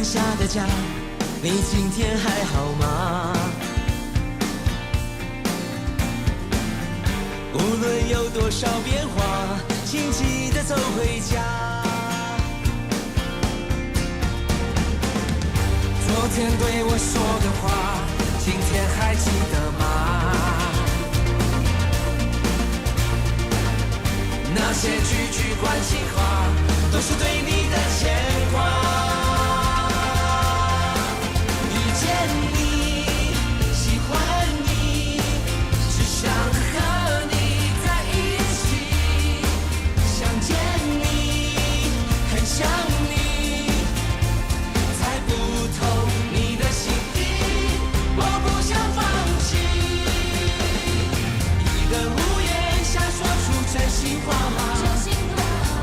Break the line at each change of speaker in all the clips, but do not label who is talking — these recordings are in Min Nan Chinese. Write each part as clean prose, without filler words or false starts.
下的家，你今天還好嗎？無論有多少變化，請記得走回家。昨天對我說的話，今天還記得嗎？那些句句關心話，都是對你的牽掛。遇見你，喜歡你，只想和你在一起。想見你，很想你，猜不透你的心意，我不想放棄。一個屋檐下說出真心話，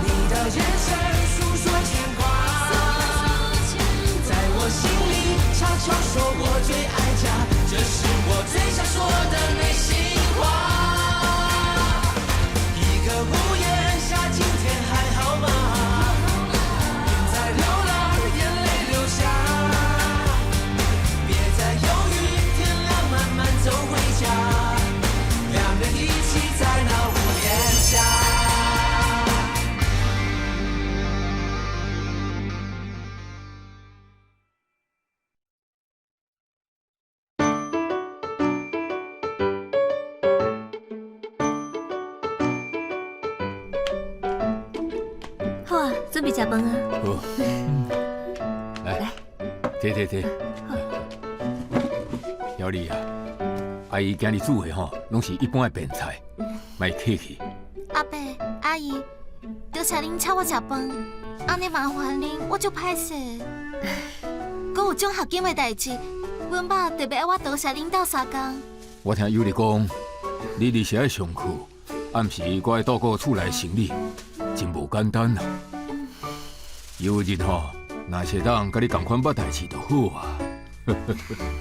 你的眼神訴說牽掛，在我心裡悄悄說我最愛家，這是我最想說的內心話。一個屋檐下，今天還好嗎？別再流浪，眼淚流下，別再猶豫，天亮慢慢走回家，兩人一起在那屋檐下。
好啊，準備食飯啊。
好，來，坐坐坐。曉麗啊，阿姨今日煮的吼，攏是一般的便菜，莫客氣。
阿伯、阿姨，多謝恁請我食飯，按呢麻煩恁，我足歹勢。閣有獎學金的代誌，阮爸特別愛我多謝恁鬥相共。
我聽有你講，你日時愛上課，暗時閣愛照顧厝內生理，真無簡單啊。有日吼，若是會當佮你仝款捌代誌就好啊。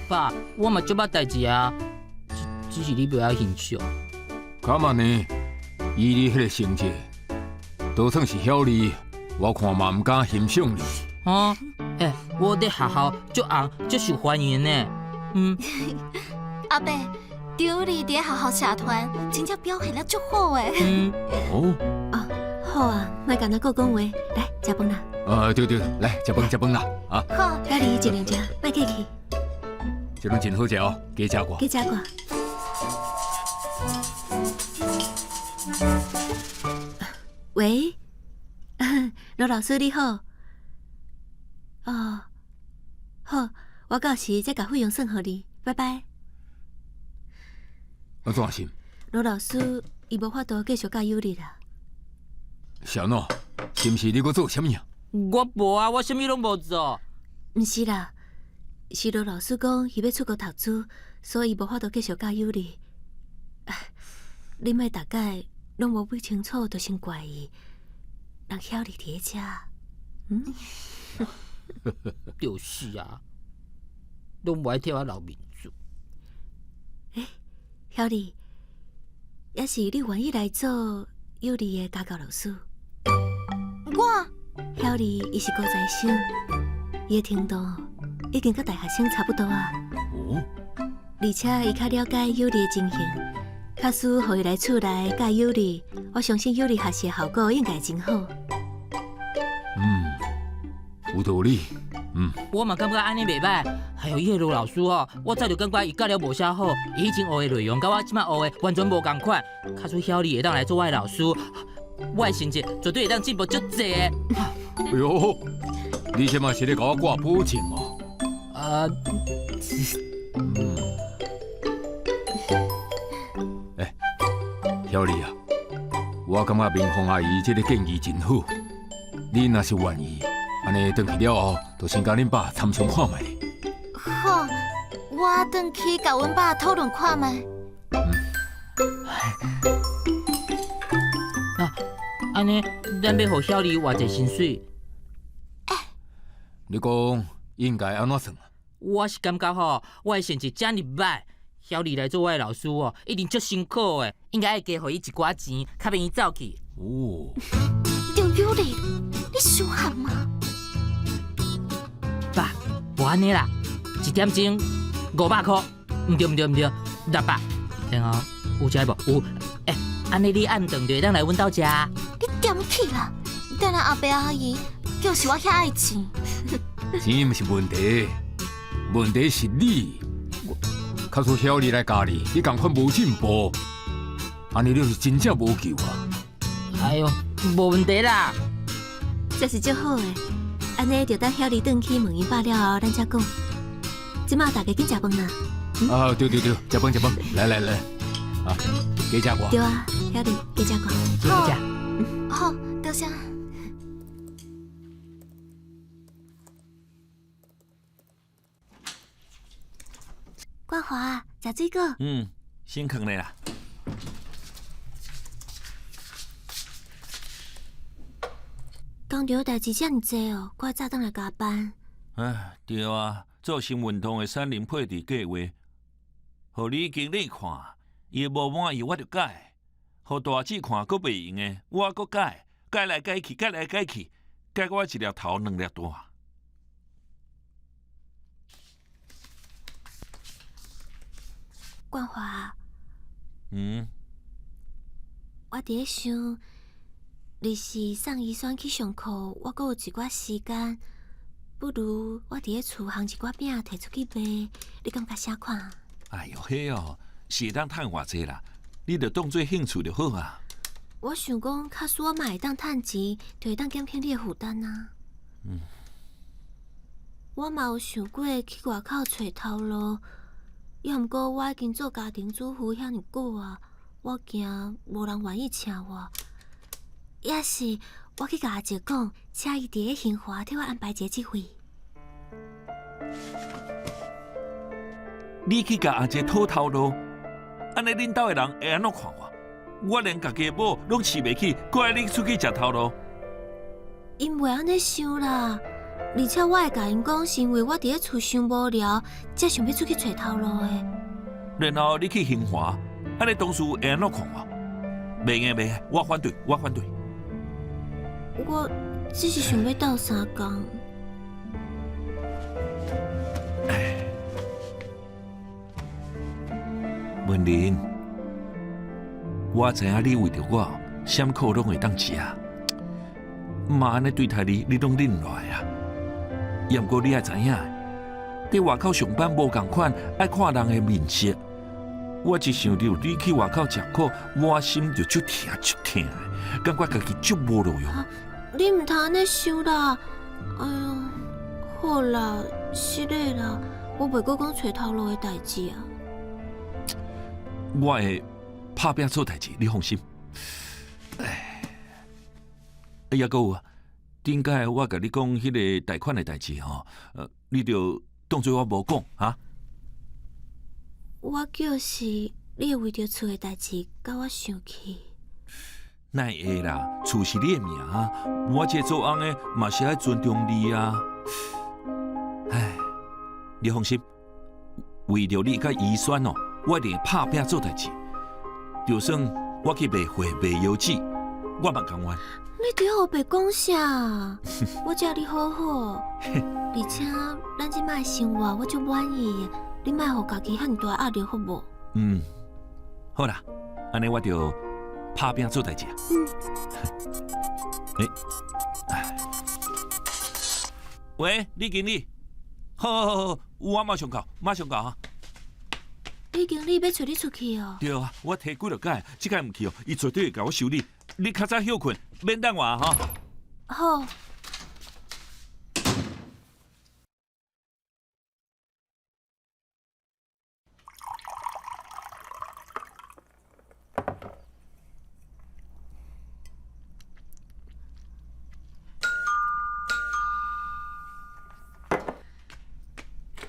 爸，我嘛足捌代誌啊，只是你袂愛欣賞。
敢嘛呢？以你彼个成績，就算是曉麗，我看嘛毋敢欣賞你。
哦，欸，我佇學校足紅，足受歡迎呢。嗯。
阿伯，張麗佇學校社團真正表現得足好的。
嗯。
哦。
哦，好啊，莫共咱閣講話，來食飯啦。
啊，對對，來食飯食飯啦，啊。
好。
家己盡量食，莫客氣。
這攏真好食哦，加食寡。
加食寡。喂，羅老師你好。哦，好，我到時再共費用算予你，拜拜。
按怎是？
羅老師伊無法度繼續教有你啦。
是按怎？是毋是你閣做啥物啊？
我無啊，我啥物攏無做。
毋是啦，是羅老師講伊欲出國讀書，所以無法度繼續教有你。你莫逐擺攏無問清楚就先怪伊，人曉你佇咧遮，嗯？
就是啊，攏無愛替我留面子。
欸，曉麗，抑是你願意來做有你的家教老師？
我
曉麗伊是高材生，伊的程度已經佮大學生差不多啊。
哦。
而且伊較了解有你的情形，假使予伊來厝內教有你，我相信有你學習的效果應該真好。
嗯，有道理。嗯。
我嘛感覺按呢袂䆀。哎喲，彼个羅老師哦，我早就感覺伊教了無啥好，伊以前學的內容佮我這擺學的完全無仝款。假使曉麗會當來做我的老師，我的成績絕對會當進步足濟的。
哎喲，你這嘛是咧共我掛保證哦？
啊。
嗯。欸，曉麗啊，我感覺明鳳阿姨這个建議真好。你若是願意，按呢轉去了後，就先共恁爸參詳看覓。
好，我轉去共阮爸討論看覓。
嗯。啊，按呢，咱欲予曉麗偌濟薪水？
欸。
你講應該按怎算？
我是感覺吼，我的成績遮爾䆀，曉麗來做我的老師哦，一定足辛苦的，應該愛加予伊一寡錢，較免伊走去。
哦。
張有麗，你輸漢嗎？
爸，按呢啦，一點鐘500箍，毋對毋對毋對，600。然後有遮無？有，欸，按呢你暗頓就會當來阮兜食。
你點去啦？等下阿伯阿姨就是我遐愛錢。
錢毋是問題，問題是你。假使曉你來教你，你仝款無進步，按呢你是真正無救啊！
哎喲，無問題啦，
這是足好的。按呢就等曉你轉去問伊爸了後，咱才講。這馬大家緊食飯啦。
啊，對對對，食飯食飯，來來來，啊，加食我。
對啊，曉你加食我。
加食。
好，多謝。
冠華，食水果。
嗯，先囥咧啦。
工廠代誌遮爾濟哦，閣愛早轉來加班。
唉，對啊，做新運動的產能配置計劃，予李經理看，伊無滿意我就改；予大姊看，閣袂用的，我閣改，改來改去，改來改去，改我一粒頭兩粒大。
冠華，
嗯，
我佇咧想，日是送醫生去上課，我閣有一寡時間，不如我佇咧厝烘一寡餅提出去賣，你感覺啥款？
哎喲，彼哦是會當趁偌濟啦，你著當做興趣就好啊。
我想講，假使我嘛會當趁錢，就會當減輕你的負擔啊。嗯，我嘛有想過去外口揣頭路。抑毋過我已經做家庭主婦遐爾久啊，我驚無人願意請我。抑是我去共阿姐講，請伊佇咧興華替我安排一個職位。
你去共阿姐討頭路，按呢恁兜的人會按怎看我？我連家己的某攏飼袂起，閣愛你出去食頭路？𪜶
袂按呢想啦。而且我會共𪜶講，是因為我佇咧厝傷無聊，才想欲出去揣頭路的。
然後你去興華，按呢同事會按怎看我？袂用袂用，我反對，我反對。
我只是想欲鬥相共。
文玲，我知影你為著我，啥物苦攏會當食，嘛按呢對待你，你攏忍落來啊。抑毋過你愛知影，佇外口上班無仝款，愛看人的面色。我一想著你去外口食苦，我心就足疼足疼的，感覺家己足無路用。
你毋通按呢想啦！哎喲，好啦，失禮啦，我袂閣講揣頭路的代誌啊。
我會拍拚做代誌，你放心。哎，抑閣有啊。頂擺我共你講彼个貸款的代誌吼，你著當做我無講哈。
我叫是你會為著厝的代誌共我生氣。
哪會啦？厝是你的名，我這做翁的嘛是愛尊重你啊。唉，你放心，為著你佮姨孫哦，我一定會拍拚做代誌。就算我去賣貨賣腰子，我嘛甘願。
你佇咧烏白講啥？我食你好好，而且咱這擺的生活我足滿意的，你莫予家己遐爾大壓力好無？
嗯，好啦，按呢我就拍拚做代誌。嗯。欸，喂，李經理，好好好好，我馬上到，馬上到哈。
李經理欲揣你出去哦？
對啊，我提幾落擺，這擺毋去哦，伊絕對會共我修理。你較早歇睏，免等我哈。
好。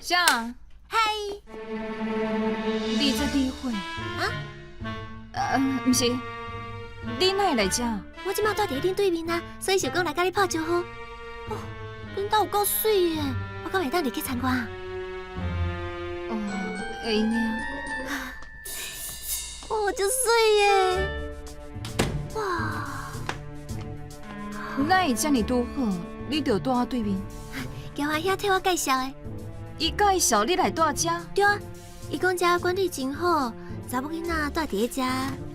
啥？
嗨。
你這智慧
啊？
毋是，你哪會來這？
我這馬住佇恁對面啊，所以想講來佮你拍招呼。哦，恁兜有夠媠的，我敢會當入去參觀？
哦，會用的。
哦，足媠的，哇！
哪會遮爾拄好？你就住我對面。
喬阿兄替我介紹的。
伊介紹你來住遮？
對啊，伊講遮管理真好，查某囡仔住佇咧遮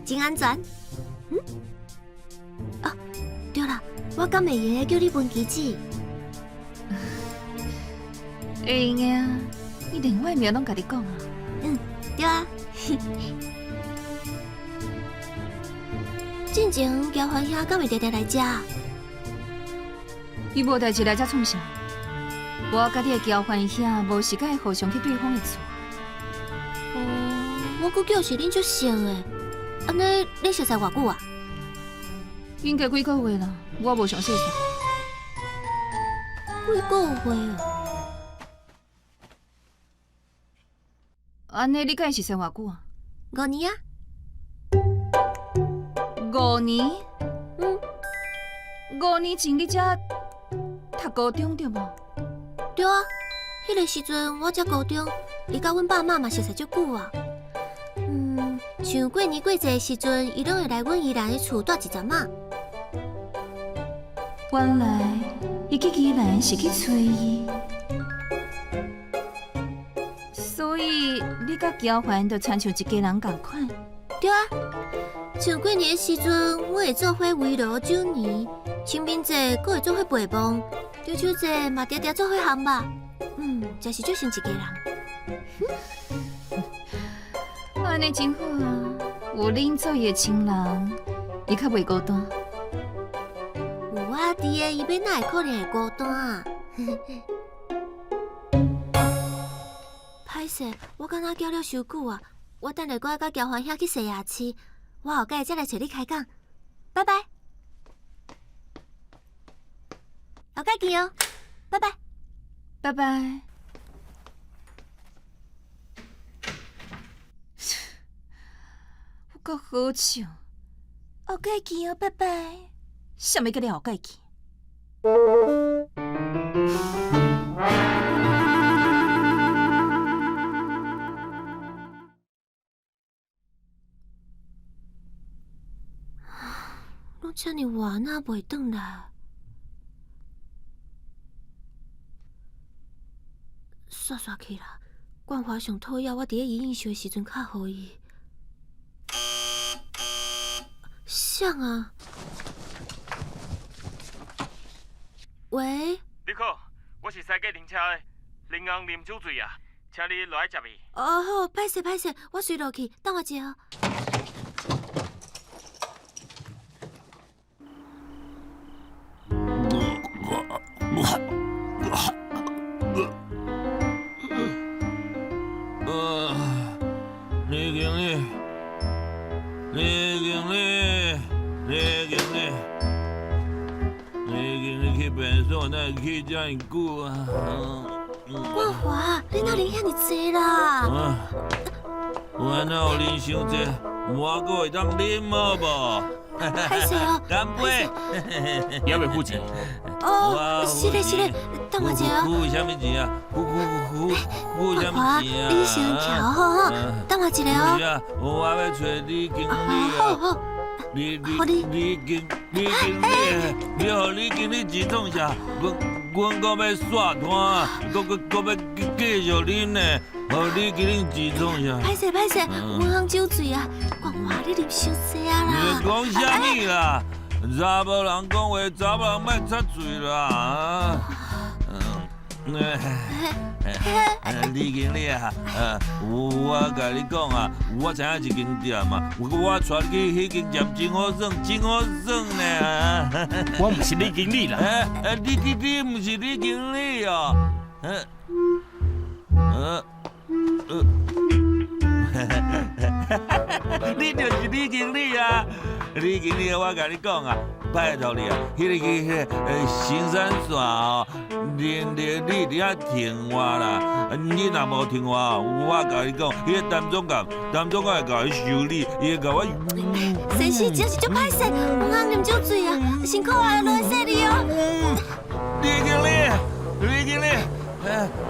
真安全。嗯？哦，對啦，我敢會用得叫你文琪姊？
會用的啊，伊連我的名攏共你講啊。
嗯，對啊。進前交歡兄敢會常常來遮？
伊無代誌來遮創啥？我佮你的交歡兄無時間會互相去對方的厝。
哦，我閣叫是恁足熟的，按呢恁熟似偌久啊？
應該幾個月啦，我無詳細算。
幾個月哦？
按呢你佮伊熟似偌久啊？
五年啊。
五年？
嗯。
五年前你才讀高中對無？
對啊，彼个時陣我才高中，伊佮阮爸媽嘛熟似足久啊。嗯，像過年過節的時陣，伊攏會來阮宜蘭的厝蹛一陣仔。
原來伊去宜蘭是去揣伊，所以你佮嬌環就親像一家人仝款。
對啊，像過年的時陣，阮會做伙圍爐酒年，清明節閣會做伙陪墓，中秋節嘛定定做伙烘肉。嗯，真是足像一家人。
按呢真好啊，有恁做伊的親人，伊較袂孤單。
有我佇的，伊欲哪會可能會孤單啊？歹勢，我敢若叫了傷久啊！我等下閣愛佮交歡兄去西亞市，我後蓋才來揣你開講。拜拜，後蓋見哦，拜拜，
拜拜。有夠好笑，後蓋見哦，拜拜。啥物叫你後蓋見？
攏遮爾晚啊，袂轉來。煞煞去啦！冠華上討厭我佇咧伊應酬的時陣敲予伊。誰啊？喂？
你好，我是駛計程車的，林翁啉酒醉啊，請你落來接伊。
哦好，歹勢歹勢，我隨落去，等我一下。
李經理，李經理，李經理，李經理去便所，哪會去遮爾久啊？
冠華，你哪啉遐爾濟啦？
啊，我哪有啉傷濟，我閣會當啉好無？
歹勢哦，
乾杯！
猶未付錢。
哦，是嘞是嘞，等我一下哦。
付啥物錢啊？付付付付啥物錢啊？
你先徛好好，等我一下哦。
我欲揣李經理啊。
好好。
李李李經李經理，你予李經理錢創啥？阮阮閣欲煞攤，閣閣閣欲繼續啉呢。予李經理錢創啥？
歹勢歹勢，阮翁酒醉啊！冠華，你啉傷濟啊啦！
你講啥物啦？查某人講話，查某人莫插喙啦！李經理啊，我共你講啊，我知影一間店啊，我帶你去彼間店真好耍，真好耍呢！
我毋是李經理啦。
你你你毋是李經理哦？你就是李經理啊！李經理，我共你講啊，拜託你啊，彼个彼个行山線哦，連著你佇遐停我啦。你若無停我，我共你講，彼个陳總監，陳總監會共你修理，伊會共我。
先生，真是足歹勢，阮翁啉酒醉啊，辛苦啊，落來洗你哦。
李經理，李經理，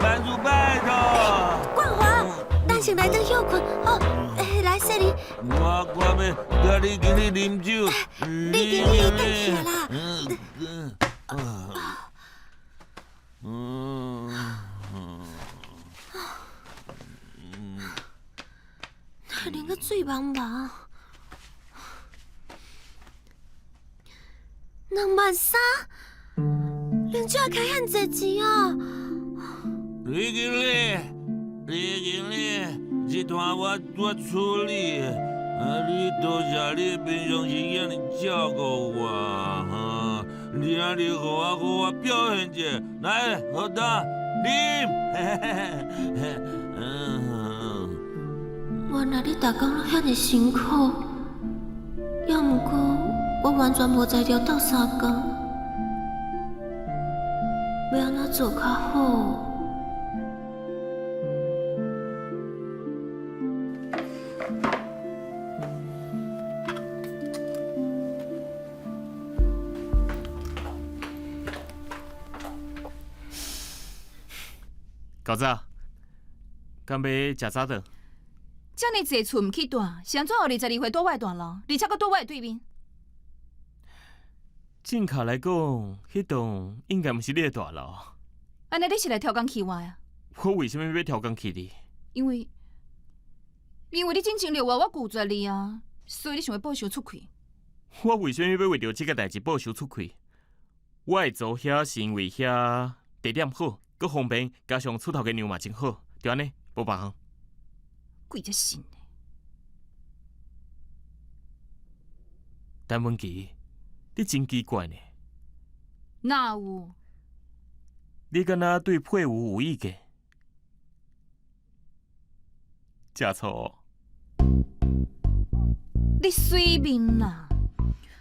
萬事拜託。
冠華，咱先來轉歇睏，好，來洗你。
我欲佮李經理啉酒。
李經理，轉去啦。水茫茫，2万3，零酒会开遐济钱啊！
李经理，李经理，这摊我处理。啊，你多谢你平常时遐尔照顾我，哈，你啊，你予我好好表现一下，来，好大，啉。
原来你逐工拢遐尔辛苦，犹毋过我完全无才调斗相共，欲按怎做较好？
狗仔，敢欲食早顿？
遮尔济厝毋去住，是按怎予22岁住我的大楼，而且阁住我的对面？
正确来讲，彼栋应该毋是你的大楼。
按呢，你是来刁工气我啊？
我为啥物欲刁工气你？
因为，因为你之前6月我拒绝你啊，所以你想欲报仇出气。
我为啥物欲为著这个代志报仇出气？我会做遐是因为遐地点好，阁方便，加上厝头家娘嘛真好，就按呢，无别项。
鬼才信呢！
陈文琪，你真奇怪呢。
哪有？
你敢若对配偶有意见？食醋？
你随便啦，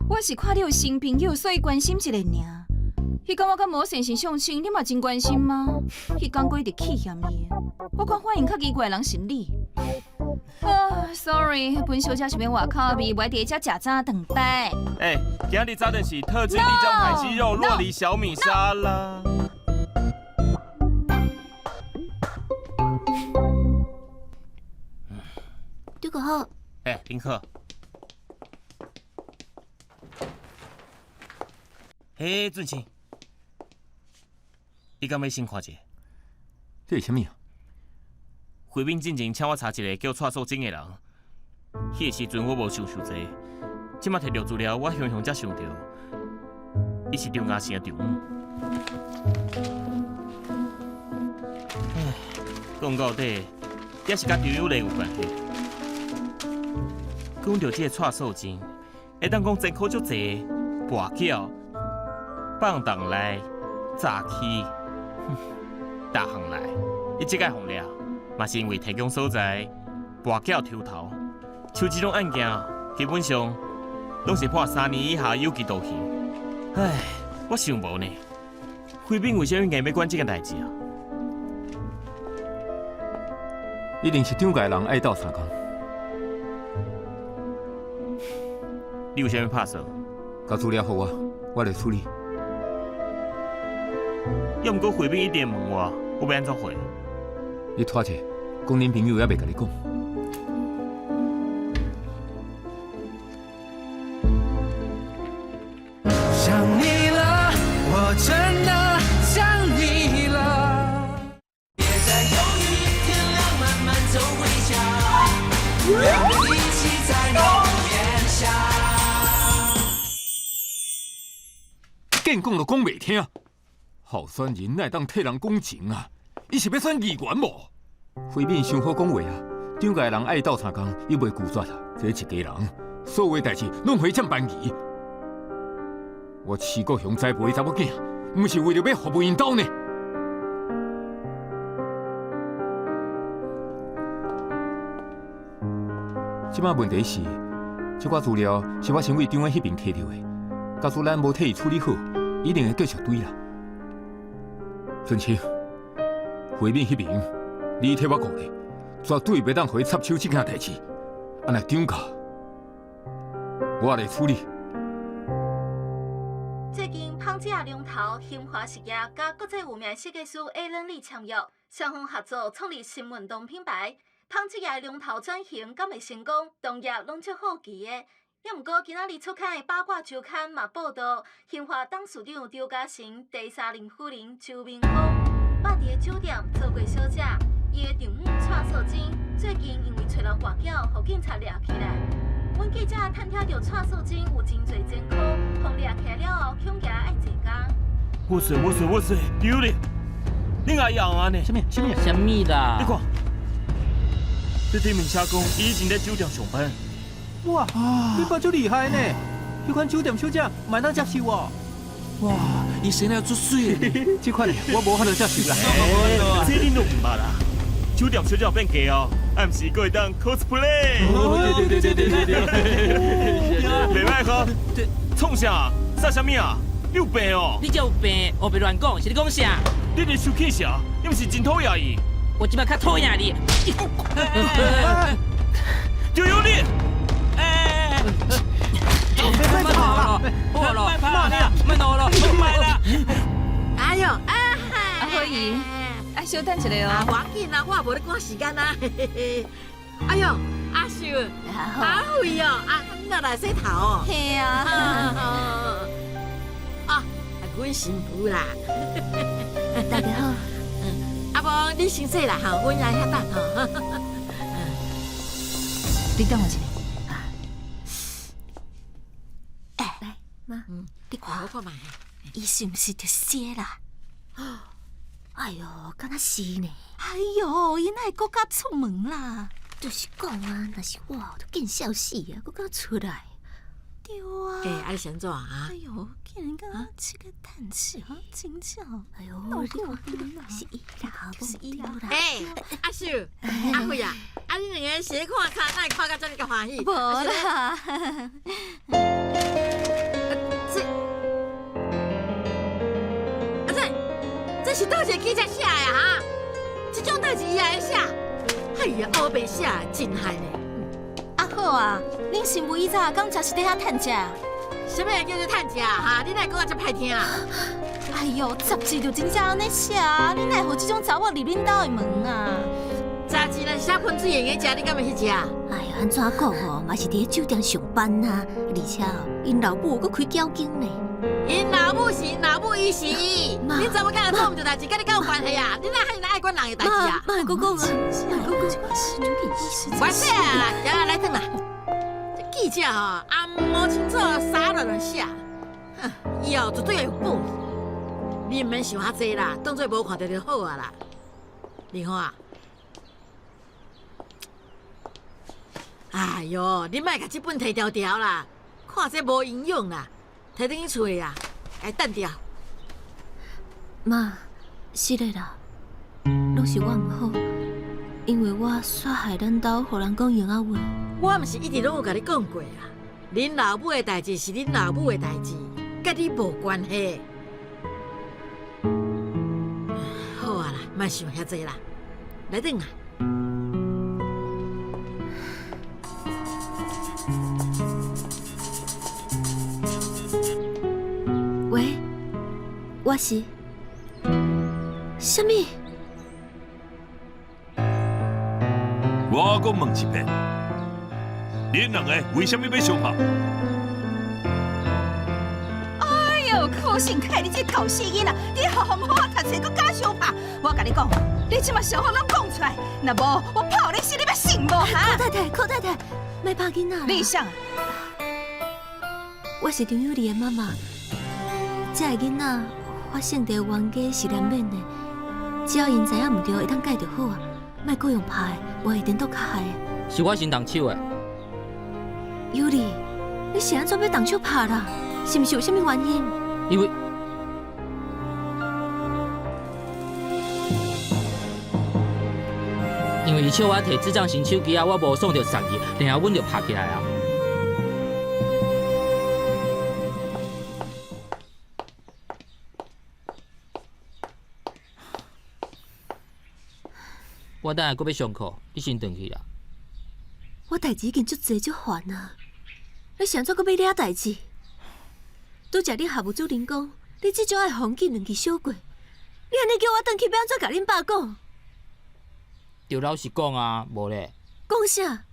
我是看你有新朋友，所以关心一下尔。彼工我佮无先生相亲，你嘛真关心吗？彼工阁一直气嫌伊，我看反应较奇怪的人是你。啊，sorry，本小姐想欲外口味，无爱伫遮食早顿拜。
欸，今日早顿是特制地中海鸡肉酪梨小米沙拉。
这个好。
欸，您好。嘿，俊清，你敢欲先看一下？
这是啥物啊？
慧敏进前请我查一个叫蔡素贞的人，彼个时阵我无想伤济，这马摕著资料，我雄雄才想著，伊是张嘉诚的丈母。唉，讲到底，也是佮张友丽有关系。讲著这个蔡素贞，会当讲前科足济，跋筊、放荡来、诈欺，逐项来，伊这摆予掠，嘛是因为提供所在跋筊抽头，像这种案件，基本上拢是判3年以下有期徒刑。唉，我想无呢，慧敏为啥物硬欲管这件代志啊？
一定是张家人爱斗相共。
你有啥物拍算？
共资料予我，我来处理。
犹毋过慧敏一定问我，我欲按怎回？
你拖者，讲恁朋友犹袂共你讲。
想你了，我真的想你了。别再犹豫，天亮慢慢走回家，两个一起在屋檐下。
见讲都讲袂听，候选人哪会当替人讲情啊？伊是欲选议员无？慧敏伤好讲话啊！张家人爱斗相共，伊袂拒绝啊。这一家人，所有代志拢予伊占便宜。我徐国雄栽培查某囝，毋是为著欲服务𪜶兜呢。这摆问题是，这寡资料是我先为张彼边提著的，假使咱无替伊处理好，一定会继续追啦。孙清，慧敏彼边，你替我顾咧，绝对袂当予伊插手这件代志。啊，若张家，我来处理。
最近，纺织龙头兴华实业佮国际有名设计师艾伦利签约，双方合作创立新运动品牌。纺织业龙头转型敢会成功，同业拢足好奇的。犹毋过，今仔日出刊的八卦周刊嘛报道，兴华董事长张嘉诚第三任夫人周明峰，捌伫个酒店做过小姐，伊伊的丈母蔡素貞最近因為揣人跋筊，予警察掠起來。阮記者探聽著蔡素貞有真濟前科，予掠起來了後，恐驚愛坐監。
哇塞哇塞哇塞，丟咧！你阿姨按呢？
啥物啥物啥物啦？
你看，這頂面寫講，伊以前佇酒店上班。
哇，你爸足厲害呢！彼款酒店小姐嘛會當接受哦。
哇，伊生了足媠的，
這款我無法度接受啦。
這恁攏毋捌啦？酒店小姐變假哦，暗時閣會當 cosplay。
對對對對對對。
袂歹吼，創啥？殺啥物啊？你有病哦！
你才有病，烏白亂講，是咧講啥？
你佇生氣啥？你毋是真討厭伊？
我這擺較討厭你。
就有你！
哎！別鬧了，好了，罵你啦，別鬧了，別啦！
哎喲，
阿慧姨，愛小等一下哦。
啊，無要緊啦，我也無咧趕時間啊。哎喲，阿秀，阿慧哦，啊，你若來洗頭哦？
係啊。
啊，阮新婦啦。
大家好。
啊無，你先洗啦，吼，阮來遐等吼。
你等我一下。
哎，
來，媽，
你看，
我看覓，
伊是毋是著寫啦？
哎喲，敢若是呢？
哎喲，伊哪會閣敢出門啦？
就是講啊，若是我，就見笑死啊，閣敢出來？
對啊。
欸，啊你是按怎啊？
哎喲，竟然敢這個趁食，真正。
哎喲，你看，是伊啦，是伊啦。
欸，阿秀、阿慧啊，啊恁兩個是咧看卡，哪會看甲這爾歡喜？
無啦。
這，啊這，這是佗一个記者寫的啊？哈，這種代誌伊也會寫？哎呀，烏白寫，真害呢。
啊好啊，恁新婦以早敢誠是佇遐趁食？
啥物叫做趁食啊？哈，你哪會講甲遮歹聽啊？
哎喲，雜誌就真正按呢寫啊，你哪會予這種查某入恁兜的門啊？
雜誌若是寫噴水會用食，你敢會去食？
哎喲，按怎講吼，嘛是佇咧酒店上班啊，而且哦，𪜶老母閣開攪間呢。
𪜶老母是𪜶老母，伊是伊。恁查某囝做毋對代誌，佮你敢有關係啊？你哪遐爾愛管人的代誌啊？
媽，莫閣講啊！莫閣講，
我寫啦，行啦，來轉啦。這記者吼，也無清楚啥亂亂寫，哼，伊哦絕對會有報。你毋免想遐濟啦，當做無看著就好啊啦。玲花啊，哎喲，你莫共這本提條條啦，看這無營養啦，提轉去厝裡啊，共伊擲掉。
媽，是的啦，攏是我毋好，因為我煞害咱兜，予人講閒仔話。
我毋是一直攏有共你講過啊，恁老母的代誌是恁老母的代誌，佮你無關係。好啊啦，莫想遐濟啦，來轉啊。
喂，我是啥物？
我閣問一遍，恁兩個為啥物欲相拍？
哎喲，柯信凱，你這個猴死囡仔，你學校毋好好讀冊，閣敢相拍？我共你講，你這馬相好攏講出來，若無我拍予你死，你欲信無？哈？
柯太太，柯太太，莫拍囡仔啦！
你是啥？
我是張有利的媽媽。這个囡仔發生的冤家是難免的，只要𪜶知影毋對，會當改就好啊，莫閣用拍的，無會顛倒較害。
是我先動手的。
有利，你是按怎欲動手拍啦？是毋是有啥物原因？
因為因為伊笑我提智障型手機啊，我無爽就殺伊，然後阮就拍起來啊。我等下閣欲上課，你先轉去啦。
我代誌已經足濟足煩啊，你是按怎閣欲惹代誌？拄才恁校務主任講，你至少愛予人見兩支小過，你按呢叫我轉去，欲按怎共恁爸講？
著老實講啊，無咧。
講啥？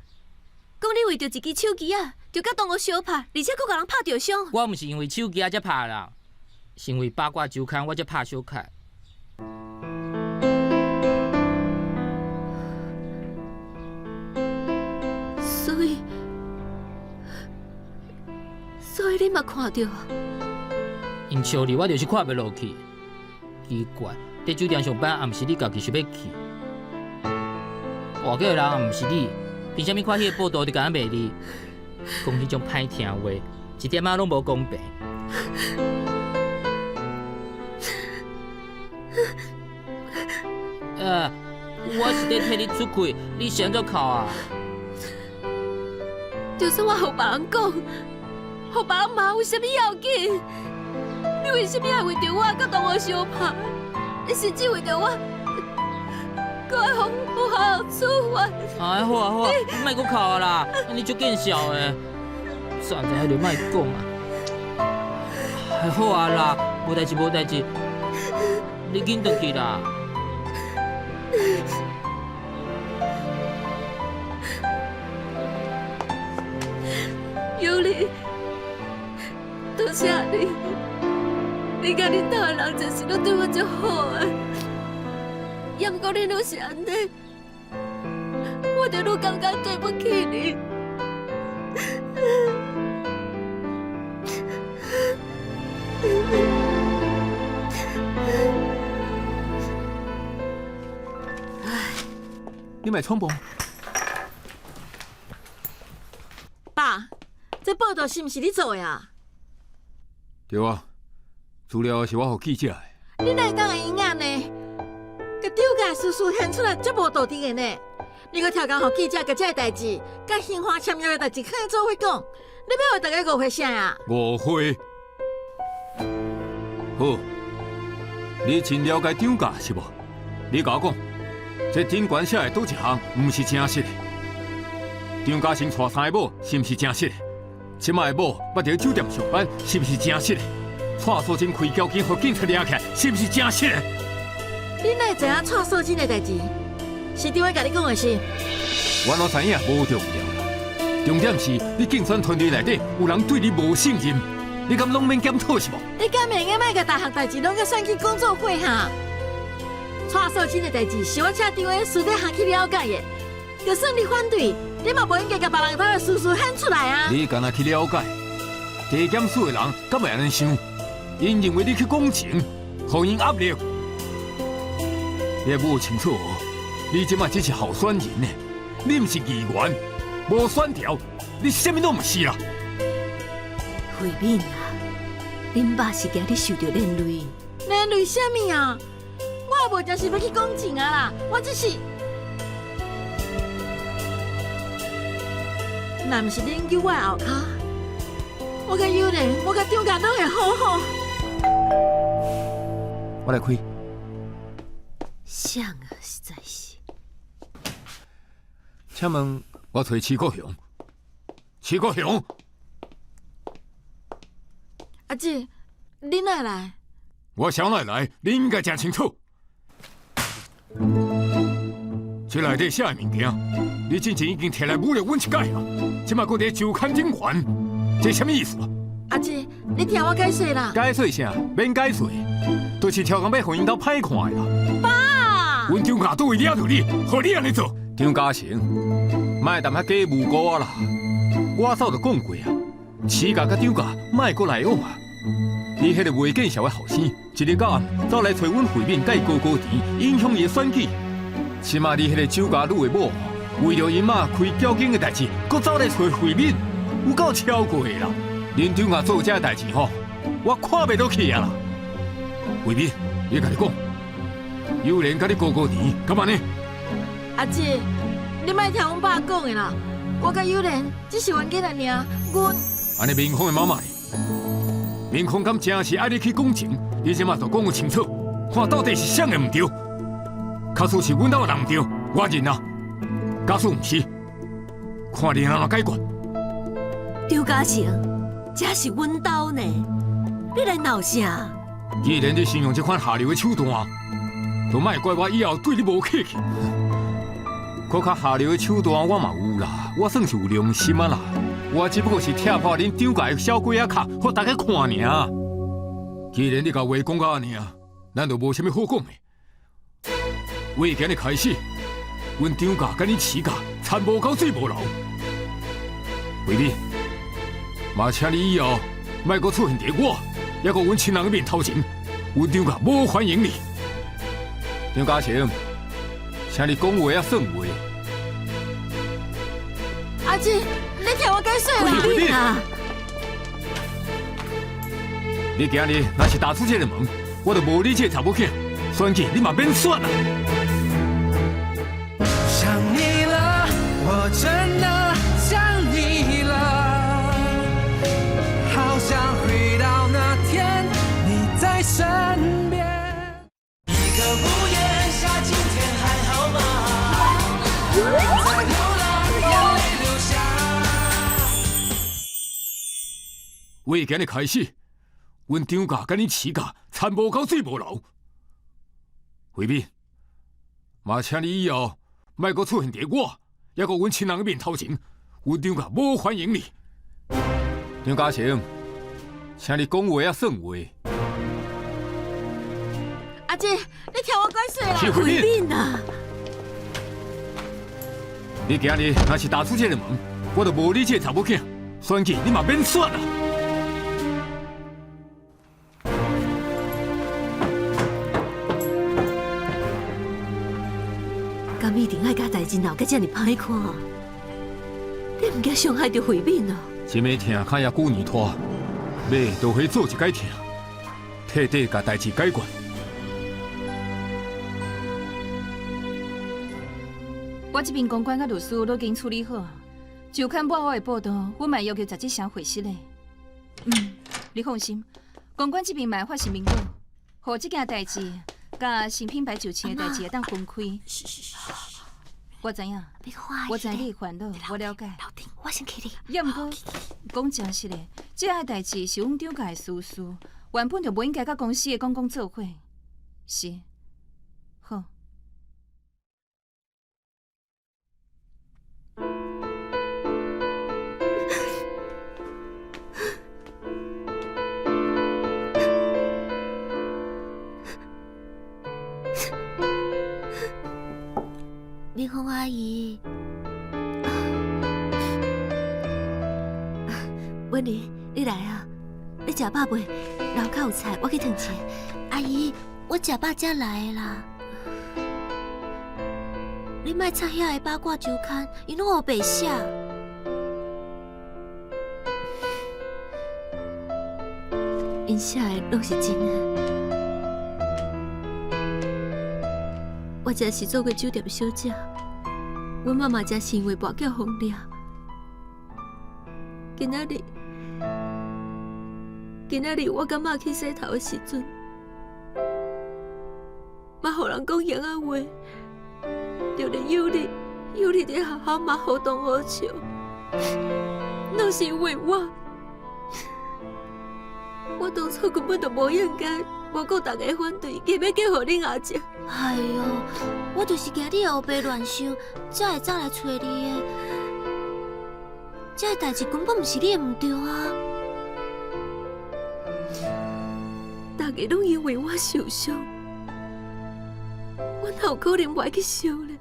講你為著一支手機仔，就佮同學相拍，而且閣共人拍著傷。
我毋是因為手機仔才拍人，是因為八卦週刊我才拍小凱。
所以你嘛看著啊？𪜶
笑你，我就是看袂落去。奇怪，佇酒店上班也毋是你家己想欲去，跋筊的人也毋是你，憑啥物看彼个報道就共阮罵你？講彼種歹聽話，一點仔攏無公平。我是咧替你出氣，你是按怎哭啊？
就算我予別人講，予別人罵，有啥物要緊？你為啥物愛為著我佮同學相拍？你甚至為著我，閣愛予學校處罰。
哎，好啊好啊，你莫閣哭啊啦！你足見笑的，早知影就莫講啊。哎，好啊啦，無代誌無代誌，你緊轉去啦。
尤里，多謝你，你佮恁兜的人就是攏對我足好的，也毋過你攏是按呢，我就愈感覺對不起你。
你莫衝動。
爸，這報道是毋是你做的啊？
對啊，資料是我予記者的。
你哪會當會用按呢？共張家事事現出來，這無道德的呢？你閣超工予記者共這个代誌，佮刑法簽約的代誌，囥做伙講，你欲予大家誤會啥啊？
誤會。好，你真了解張家是無？你共我講。這頂懸寫的佗一項，毋是誠實的。張嘉誠娶三个某，是毋是誠實的？這擺的某捌佇酒店上班，是毋是誠實的？蔡素貞開交警，予警察掠起來，是毋是誠實的？
你哪會知影蔡素貞的代誌？是張偉共你講的是？
我攏知影，無重要啦。重點是你競選團隊內底有人對你無信任，你敢攏免檢討是無？
你敢會用莫共逐項代誌攏閣選去工作會哈？蔡素貞的代誌是我請張偉私底下去了解的，就算你反對，你嘛無應該共別人兜的事實顯出來啊！
你干焦去了解，地檢署的人敢會按呢想？𪜶認為你去講情，予𪜶壓力。你愛摸清楚哦，你這擺只是候選人呢，你毋是議員，無選票，你啥物攏毋是啦。
慧敏啊，恁爸是驚你受著連累。
連累啥物啊？我也無誠實欲去講情啊啦，我只是，若毋是恁救我的後跤，我佮友人，我佮張家攏會好好。
我來開。
啥啊？實在是。
請問，我揣徐國雄。徐國雄。
阿姊，你哪會來？
我啥會來？你應該誠清楚。這內底寫的物件，你之前已經提來侮辱阮一擺啊！這擺閣佇周刊頂懸，這啥物意思啊？
阿姊，你聽我解釋啦。
解釋啥？免解釋，就是超工欲予𪜶兜歹看的啦。
爸，
阮張家佗位掠著你，予你按呢做？張嘉誠，莫踮遐假無辜啊啦！我早就講過啊，徐家佮張家莫閣來往啊！你彼个袂見笑的後生，一日到暗走來揣阮慧敏佮伊高高甜，影響伊的選舉。這擺你彼个酒家女的某，為著𪜶媽開繳警的代誌，閣走來揣慧敏，有夠超過的啦！恁張家做這个代誌吼，我看袂落去啊啦！慧敏，你共你講，有人佮你高高甜，敢按呢？
阿姊，你莫聽阮爸講的啦，我佮有人只是冤家爾，阮
按呢明風的媽媽。明風敢真是愛你去講情？你這馬就講個清楚，看到底是啥个毋對。假使是阮兜的人毋對，我認啊。假使毋是，看你按怎解決。
張嘉誠，這是阮兜呢，你來鬧啥？
既然你先用這款下流的手段，就莫怪我以後對你無客氣。閣較下流的手段我嘛有啦，我算是有良心啊啦。我只不過是拆破恁張家的小鬼仔殼，予大家看爾。既然你共話講到按呢，咱就無啥物好講的。為今日開始，阮張家佮恁徐家田無溝水無流。慧敏，嘛請你以後莫閣出现伫我，抑阁阮亲人的面头前，阮张家无欢迎你。张嘉诚，请你讲话仔算话。
阿姊，你听我解释啦！
慧敏啊！你今日若是踏出这个门，我就无你这个查某囝，选举你嘛免选啦。
想你了，我真的想你了，好想回到那天你在身边。一个屋檐下，今天还好吗？在流浪，眼泪流下。
为今日开始，阮张家佮恁徐家田无沟水无流。慧敏，嘛请你以后莫阁出现伫我，抑阁阮亲人的面头前，阮张家无欢迎你。张嘉诚，请你讲话仔算话。
阿姊，你听我解释啦！
是慧敏
敏啊！
你今日若是踏出这个门，我就无你这个查某囝，选举你嘛免选啦。
敢一定爱共代志闹甲遮尔歹看？你毋惊伤害著慧敏哦？
这暝疼较也久年拖，尾就回做一摆疼，彻底共代志解决。
我这边公关佮律师都已经处理好，就看抹我的报道，我嘛要求十七声回释的。你放心，公关这边嘛会发声明稿，予这件代志佮新品牌就亲的代志会当分开。我知影，我知你的烦恼，我了解。
我先去你。
也毋过讲真实的，这个代志是阮张家的私事，原本就无应该佮公司的公公做伙。是，好。
美凤阿姨，
温妮，你来啊！你食饱未？楼跤有菜，我去烫一下。
阿姨，我食饱才来的啦。你莫插遐个八卦周刊，伊拢乌白写。
𪜶写的拢是真的。我才是做过酒店小姐，阮妈妈才是因为跋筊予掠。今仔日，今仔日我感觉去洗头的时阵，嘛予人讲闲仔话，就连尤里，尤里伫学校嘛予同学笑，拢是因为我。我当初根本就无应该，无顾大家反对，硬欲嫁予恁阿叔。
哎哟，我就是惊你乌白乱想，才会走来揣你的。这个代志根本毋是你的毋对啊！
大家拢因为我受伤，我哪有可能无爱去想呢？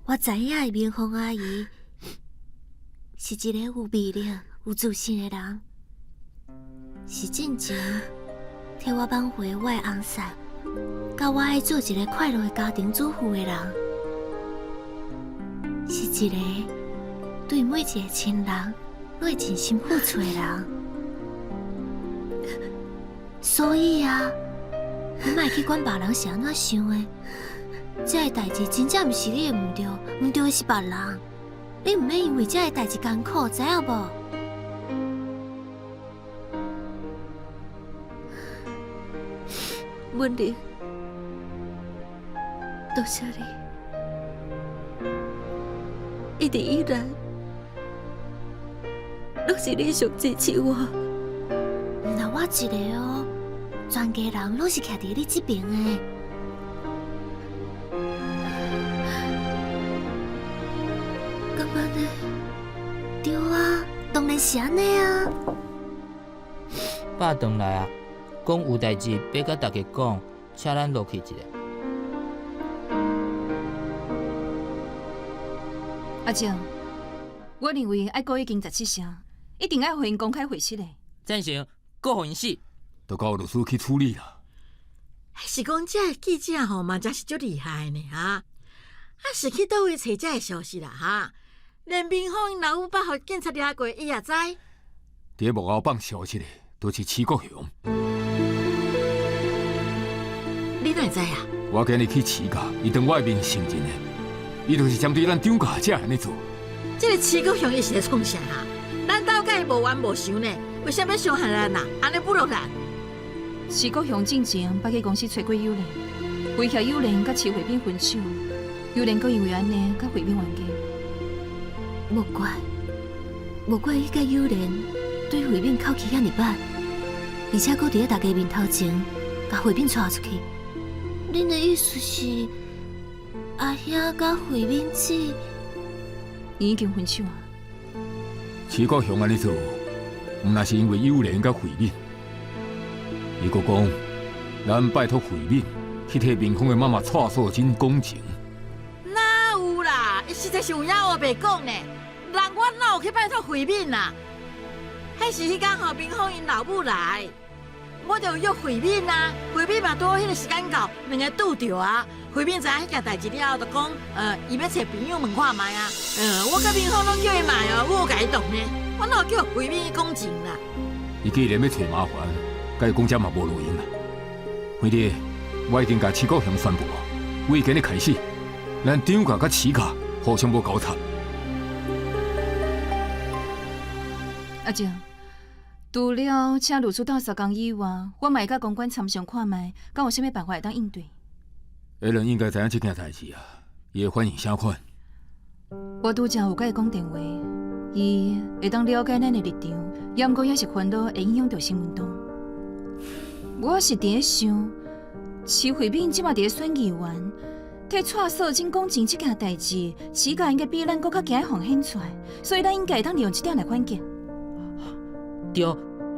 我知影的明凤阿姨是一个有魅力、有自信的人，是进前替我挽回我的翁婿，佮我爱做一个快乐的家庭主妇的人，是一个对每一个亲人拢会尽心付出的人。所以啊，你莫去管别人是按怎想的，这个代志真正毋是你的毋对，毋对的是别人。你毋免因为这个代志艰苦，知影无？
文玲，多谢你，一直以来，拢是你上支持我。
毋但我一个哦，全家人拢是徛伫你这边的。
敢按呢？
对啊，当然是按呢啊。
爸转来啊，讲有代志欲佮大家讲，请咱落去一下。
阿静，我认为爱顾已经17声，一定爱予𪜶公开回释的。
赞成，閣予𪜶死。
就交律师去处理啦。
是讲這个記者吼嘛，真是足厲害呢哈！啊，是去佗位揣這个消息啦哈？連民風𪜶老母捌予警察掠過，伊也知。
佇咧幕後放消息的，就是徐國雄。
你哪會知啊？
我今日去徐家，伊當我的面承認的，伊就是針對咱張家才按呢做。
這个徐國雄伊是咧創啥啊？咱兜佮伊無冤無仇呢，為啥欲傷害咱啊？按呢侮辱咱？
徐國雄進前捌去公司揣過幼蓮，威脅幼蓮佮徐慧敏分手，幼蓮閣因為按呢佮慧敏冤家。
無怪，無怪伊佮幼蓮對慧敏口氣遐爾歹，而且閣佇咧大家面頭前共慧敏帶出去。恁的意思是，阿兄佮慧敏姊
已經分手啊？
徐國雄按呢做，毋但是因為幼蓮佮慧敏。伊閣講，咱拜託慧敏去替民風的媽媽蔡素貞講情。
哪有啦？伊實在是有影烏白講呢。人我哪有去拜託慧敏啊？彼是彼工吼，民風𪜶老母來，我就約慧敏啊。慧敏嘛拄好彼个時間到，兩个拄著啊。慧敏知影彼件代誌了後，就講，伊欲揣朋友問看覓啊。我佮民風攏叫伊買哦，我有共伊動呢。我哪有叫慧敏去講情啦？
伊既然欲揣麻煩。共伊講這嘛無路用啦。反正我已經共徐國雄宣布，為今日開始，咱張家佮徐家互相無交叉。
阿靜，除了請律師鬥相共以外，我嘛會佮公關參詳看覓，敢有啥物辦法會當應對？
艾倫應該知影這件代誌啊，伊的反應啥款？
我拄才有佮伊講電話，伊會當了解咱的立場，也毋過也是煩惱會影響著新聞黨。我是佇咧想，徐慧敏這馬佇咧選議員，替蔡素貞講情這件代誌，徐家應該比咱閣較驚予顯出來，所以咱應該會當利用這點來反擊。
對，予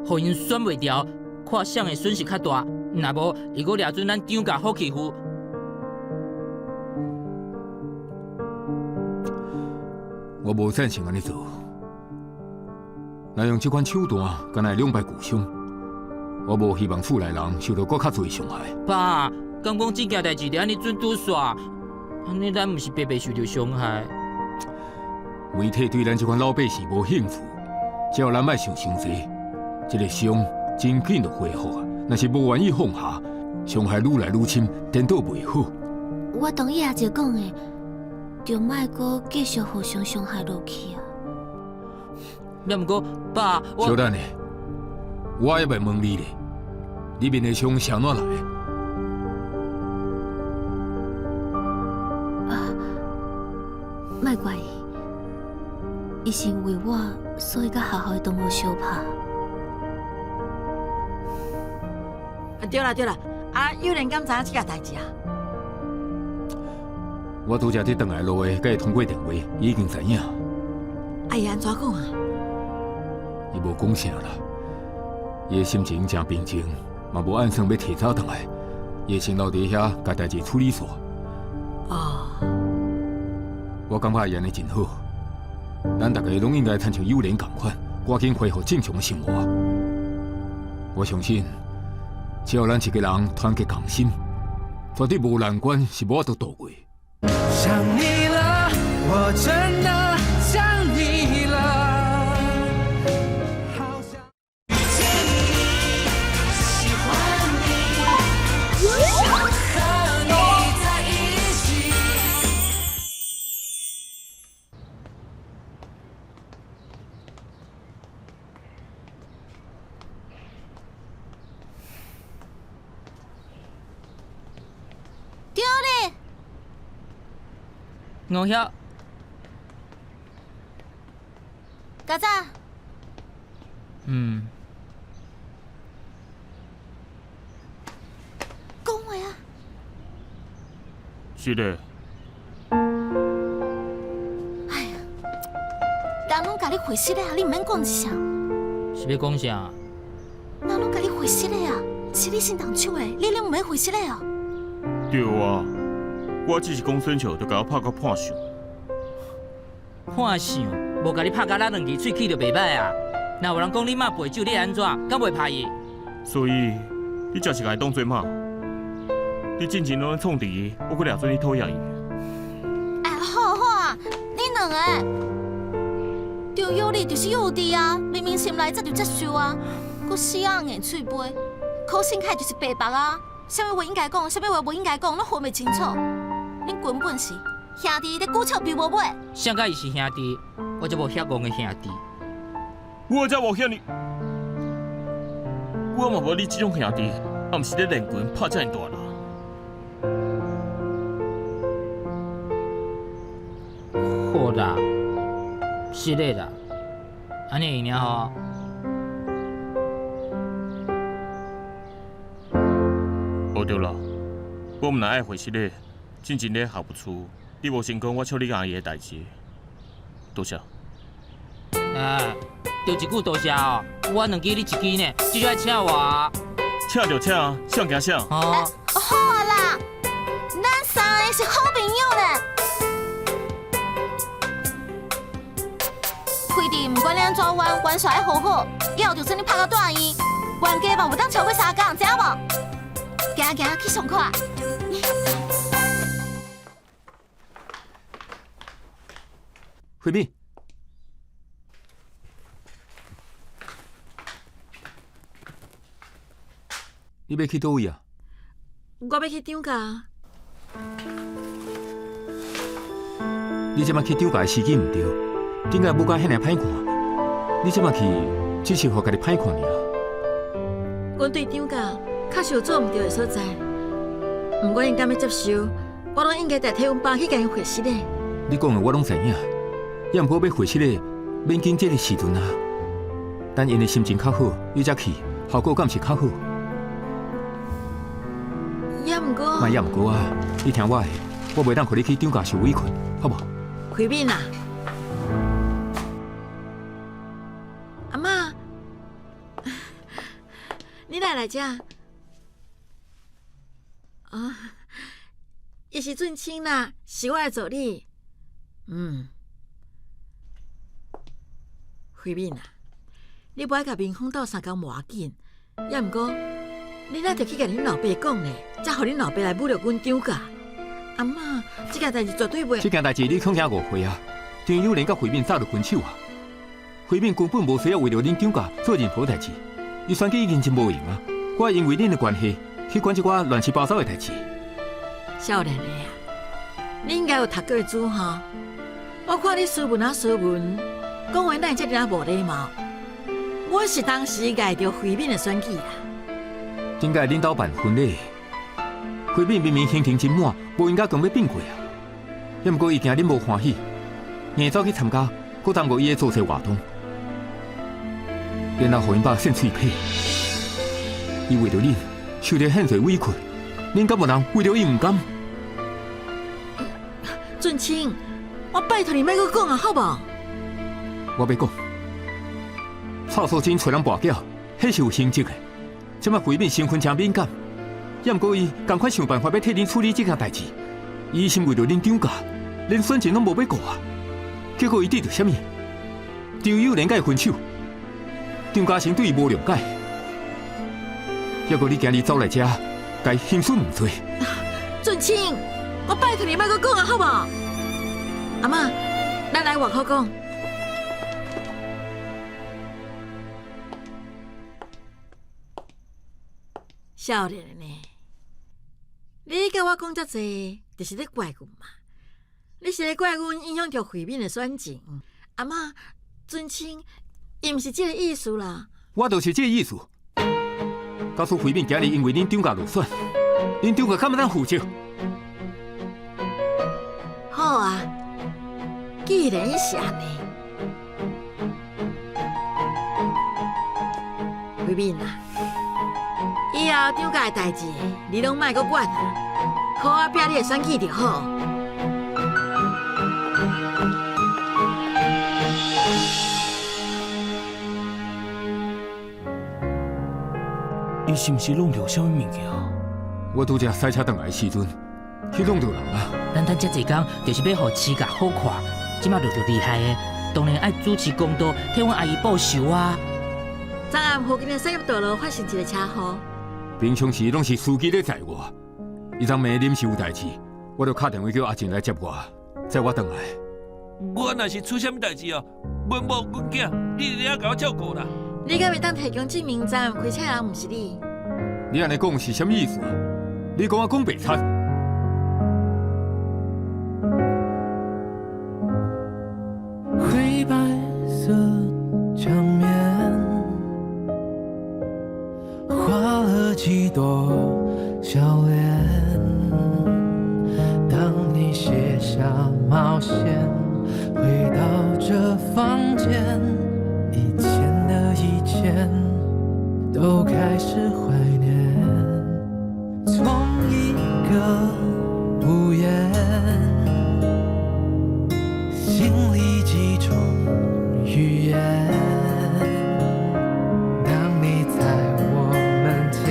𪜶選袂牢，看誰的損失較大。若無，伊閣掠準咱張家好欺負。
我無贊成按呢做，若用這款手段，敢若會兩敗俱傷。我無希望厝內人受著閣較濟傷害。
爸，敢講這件代誌著按呢準拄煞，按呢咱毋是白白受著傷害？
媒體對咱這款老百姓無興趣，只要咱莫想傷濟，這个傷真緊就恢復啊。若是無願意放下，傷害愈來愈深，顛倒袂好。
我同意阿姐講的，就莫閣繼續互相傷害落去啊。
也毋過，爸，我
小等下，我猶未問你咧，你面的傷是按怎來的？
啊，莫怪伊，伊是因為我，所以佮學校的同學相拍。
啊，對啦對啦，啊，幼蓮敢知影這件代誌啊？
我拄才佇轉來路的，佮伊通過電話，伊已經知影。
啊，伊按怎講啊？
伊無講啥啦，伊的心情誠平靜，嘛無按算欲提早轉來，伊會先留佇遐，共代誌處理煞。
哦。
我感覺伊按呢真好，咱大家攏應該親像幼蓮仝款，趕緊恢復正常的生活。我相信，只要咱一家人團結同心，絕對無難關是無法度渡過。
想你了，我真的想你了。好想遇見你，喜歡你，只想和你在一起。
對咧。
我遐。
較早。
嗯。
講話啊。
是的。
哎呀，人攏共你回失的啊，你毋免講一聲。
是欲講啥？
人攏共你回失的啊，是你先動手的，你攏毋免回失的哦。
對啊，我只是講耍笑，就共我拍甲破相。
破相，無共你拍甲咱兩支喙齒就袂䆀啊！若有人講你媽陪酒，你會按怎？敢袂拍伊？
所以你真是共伊當做媽。你進前攏咧創治伊，我閣掠準你討厭伊。
哎，好好啊，你兩个張有理就是幼稚啊，明明心內早就接受啊，閣死硬硬喙桮，柯信凱就是白目啊，啥物話應該講，啥物話無應該講，攏分袂清楚。恁根本是兄弟咧龜笑鱉無尾。
誰佮伊是兄弟，我才無遐戇的兄弟。
我才無遐爾，我嘛無你這種兄弟，暗時咧練拳拍遮爾大啦。
好啦，是的啦，按呢會爾吼。
無對啦，我毋但愛回失禮，進前咧學務處，你無先講我笑你阿姨的代誌，多謝。
哎，就一句多謝哦，我兩支你一支呢，至少愛請我啊。
請就請，誰驚誰？
哦。
好啊啦，咱三个是好朋友呢。開弟，毋管你按怎冤，冤煞愛好好，以後就算你拍到大醫，冤家嘛袂當超過三工，知影無？行行去上課。
慧敏，你欲去佗位啊？
我欲去張家。
你這擺去張家的時機毋對，頂個母甲遐爾歹看，你這擺去只是予家己歹看爾。
阮對張家確實有做毋對的所在，毋管𪜶敢欲接受，我攏應該代替阮爸去共𪜶回釋的。
你講的我攏知影，也毋過欲回釋的，免緊這个時陣啊。等𪜶的心情較好，你才去，效果敢是較好？
也毋過，
莫也毋過啊！你聽我的，我袂當予你去張家受委屈，好無？
慧敏啊，阿嬤，你哪來遮？啊，伊是俊清啦，是我的助理。嗯，慧敏啊，你無愛共明峰鬥相共無要緊，也毋過，你若著去共恁老爸講咧，才予恁老爸來侮辱阮張家。阿嬤，這件代誌絕對袂。
這件代誌你恐驚誤會啊！張友蓮佮慧敏早就分手啊！慧敏根本無需要為著恁張家做任何代誌，伊選舉已經真無閒啊！我因為恁的關係去管這寡亂七八糟的代誌。
少年的啊，你應該有讀過書吼？我看你斯文啊斯文，講話哪會遮爾仔無禮貌？我是當時礙著慧敏的選舉啦。
頂擺恁兜辦婚禮，慧敏明明行程真滿，無應該強欲變過啊！也毋過伊驚恁無歡喜，硬走去參加，閣耽誤伊的造勢活動，然後予𪜶爸扇喙皮。伊為著恁受著遐濟委屈，恁敢有人為著伊毋甘？
俊清，我拜託你莫閣講啊，好無？
我欲講，蔡素貞揣人跋筊，彼是有成績的。這擺慧敏身份誠敏感，也毋過伊仝款想辦法欲替恁處理這件代誌。伊是為著恁張家，連選情攏無欲顧啊！結果伊得著啥物？張友蓮佮伊分手，張嘉誠對伊無諒解。抑閣你今日走來遮，共伊興師問罪。
俊清，我拜託你莫閣講啊，好無？阿嬤，咱來外口講。少年的呢，你共我講遮濟，就是咧怪阮嘛？你是咧怪阮影響著慧敏的選情？阿嬤，俊清，伊毋是這个意思啦。
我就是這个意思。假使慧敏今日因為恁張家落選，恁張家敢會當負責？
好啊，既然是按呢，慧敏啊，以後張家的代誌，你攏莫閣管啊，好好拼你的選舉就好。
伊是毋是弄著啥物物件？
我拄才駛車轉來的時陣，去弄著人啊！
咱等遮濟工，就是欲予市甲好看。這馬著著厲害的，當然愛主持公道，替阮阿姨報仇啊！
昨暗附近的产业道路發生一个車禍。
平常時攏是司機咧載我，伊昨暝臨時有代誌，我就敲電話叫阿靜來接我，載我轉來。
我若是出啥物代誌哦，阮某阮囝，你一定愛共我照顧啦。
你敢會當提供證明昨暗開車人毋是你？
你按呢講是啥物意思啊？你講我講白賊？
灰白色牆面，畫了幾朵笑臉。當你卸下帽線，回到這房間，以前的以前都開始懷念。從一個屋檐，心裡幾種語言。當你在我門前，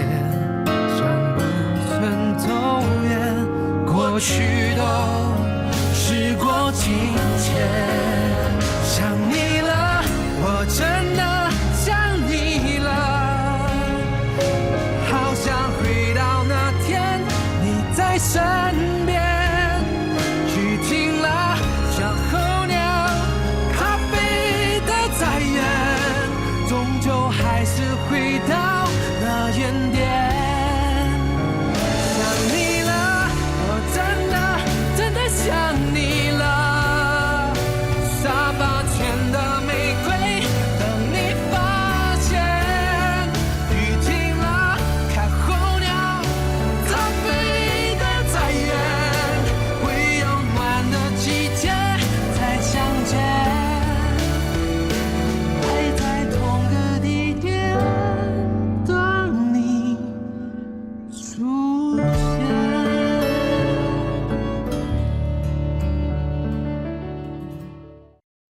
像不曾走遠，過去都時過境遷。想你了，我真的想你了，好想回到那天，你在身。